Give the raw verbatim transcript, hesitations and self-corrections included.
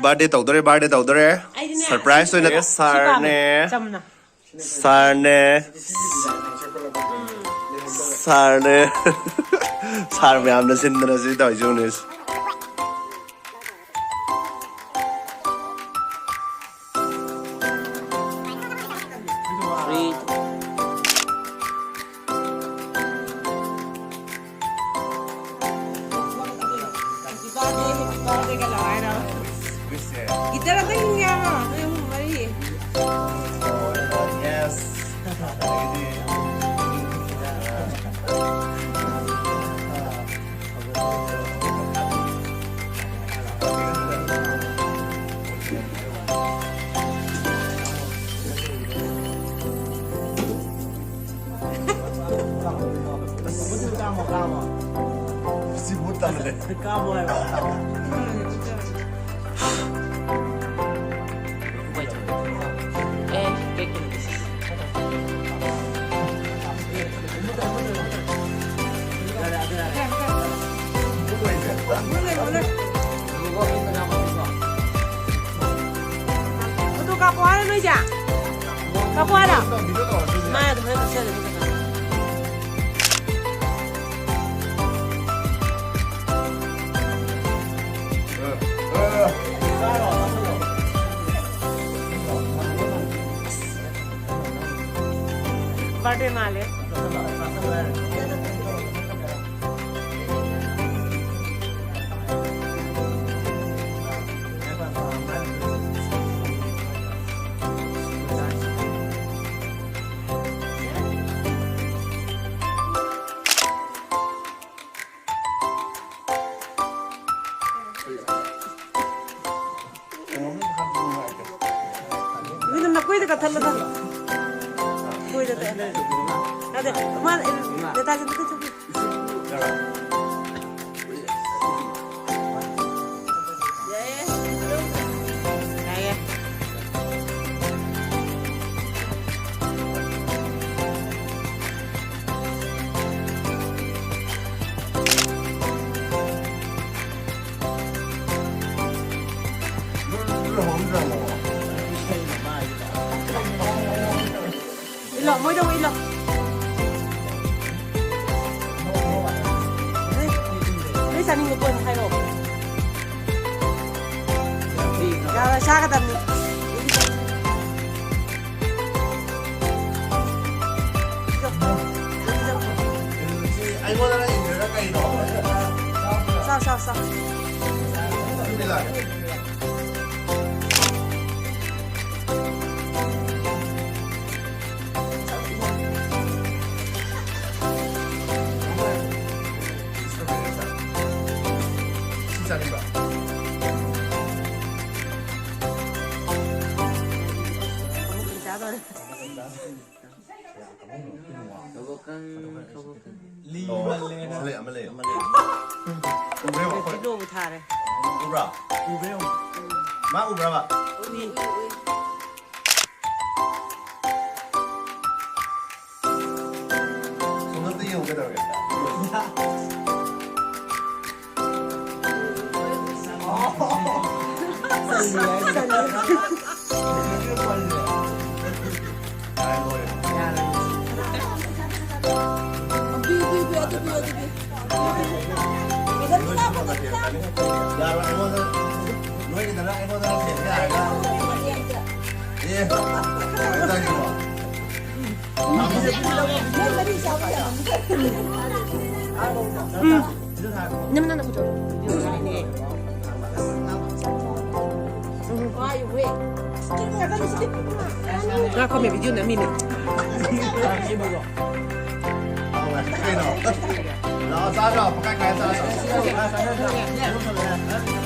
ꯕꯥꯔꯗꯦ ꯇꯧꯗꯣꯔꯦ, ꯕꯥꯔꯗꯦ ꯇꯧꯗꯣꯔꯦ꯫ ꯑꯩꯗꯤꯅꯦ, ꯁꯔꯄ꯭ꯔꯥꯏꯁ ꯑꯣꯏꯅ ꯁꯤ ꯄꯥꯝꯃꯦ, ꯁꯥꯔꯅꯦ꯫ ꯆꯝꯅ꯫ ꯁꯥꯔꯅꯦ꯫ ꯁꯥꯔꯅꯦ꯫ ꯁꯥꯔ ꯃꯌꯥꯝꯅ ꯁꯤꯟꯗꯅ ꯁꯤ ꯇꯧꯔꯤꯁꯤ ꯌꯦꯡꯉꯨꯅꯦ꯫ ꯒꯤꯇꯔ ꯑꯝꯇ ꯈꯤꯡꯒꯦ ꯍꯥꯏꯕ꯭ꯔꯣ? ꯅꯣꯏ ꯑꯍꯨꯝ ꯃꯔꯤ꯫ ꯁꯤꯕꯨ ꯇꯜꯂꯦ꯫ ꯐꯣꯇꯣ ꯀꯥꯞꯄꯣ ꯍꯥꯏꯔꯣ ꯅꯣꯏꯁꯦ? ꯀꯥꯞꯄꯣ ꯍꯥꯏꯔꯣ? ꯃꯥ ꯑꯗꯨꯃꯥꯏꯅ ꯀꯛꯁꯜꯂꯗꯤ ꯀꯩꯅꯣ? ꯕꯥꯔꯗꯦ ꯃꯥꯜꯂꯦ꯫ ꯃꯤꯅ ꯅꯀꯣꯏꯗ ꯀꯛꯊꯠꯂꯗ꯫ ꯀꯣꯏꯗ ꯇꯛꯑꯦ꯫ ꯑꯗ ꯃꯥ ꯅꯦꯇꯥꯖꯤꯟ ꯈꯨꯠ ꯆꯨꯝꯃꯤ꯫ ꯌꯥꯏꯌꯦ꯫ ꯏꯜꯂꯣ, ꯃꯣꯏꯗ ꯑꯃꯨꯛ ꯏꯜꯂꯣ꯫ ꯅꯣꯏ ꯆꯥꯅꯤꯡꯕ ꯄꯣꯠ ꯍꯥꯏꯔꯛꯑꯣ꯫ ꯌꯥꯔꯣꯏ, ꯆꯥꯒꯗꯕꯅꯤ꯫ ꯑꯩꯉꯣꯟꯗ ꯏꯟꯗ꯭ꯔꯒ ꯀꯩꯅꯣ? ꯆꯥꯎ, ꯆꯥꯎ, ꯆꯥꯎ꯫ ꯀꯕꯣꯀꯪ, ꯀꯕꯣꯀꯪ꯫ ꯂꯤꯃꯜꯂꯦꯅ꯫ ꯑꯃ ꯂꯩ, ꯑꯃ ꯂꯩ꯫ ꯎꯕ꯭ꯔꯥ ꯌꯦꯡꯉꯣ, ꯑꯩꯈꯣꯏ? ꯂꯣꯡ ꯊꯥꯔꯦ꯫ ꯎꯕ꯭ꯔꯥ? ꯎꯕ꯭ꯔꯥ ꯌꯦꯡꯉꯣ꯫ ꯃꯥ ꯎꯕ꯭ꯔꯥꯕ? ꯎꯏ, ꯎꯏ, ꯎꯏ꯫ ꯁꯣꯝꯗ ꯌꯦꯡꯉꯨ ꯀꯩꯗꯧꯔꯒꯦ? ꯌꯥꯔꯣꯏ, ꯑꯩꯉꯣꯟꯗ, ꯅꯣꯏꯒꯤꯗꯅ ꯑꯩꯉꯣꯟꯗ ꯁꯦꯠꯀꯦ ꯍꯥꯏꯔꯒ꯫ ꯑꯦ, ꯀꯩ ꯇꯧꯔꯤꯅꯣ? ꯅꯝ ꯅꯝ ꯅꯝ ꯄꯨꯊꯣꯔꯛꯑꯣ꯫ ꯉꯥꯏꯈꯣꯃꯦ, video ꯅꯝꯃꯤꯅꯦ꯫ ꯀꯩꯅꯣ? ꯂꯥꯛꯑꯣ, ꯆꯥꯔꯣ, ꯄꯪꯈꯥꯏ ꯈꯥꯏꯔ ꯆꯥꯔꯣ꯫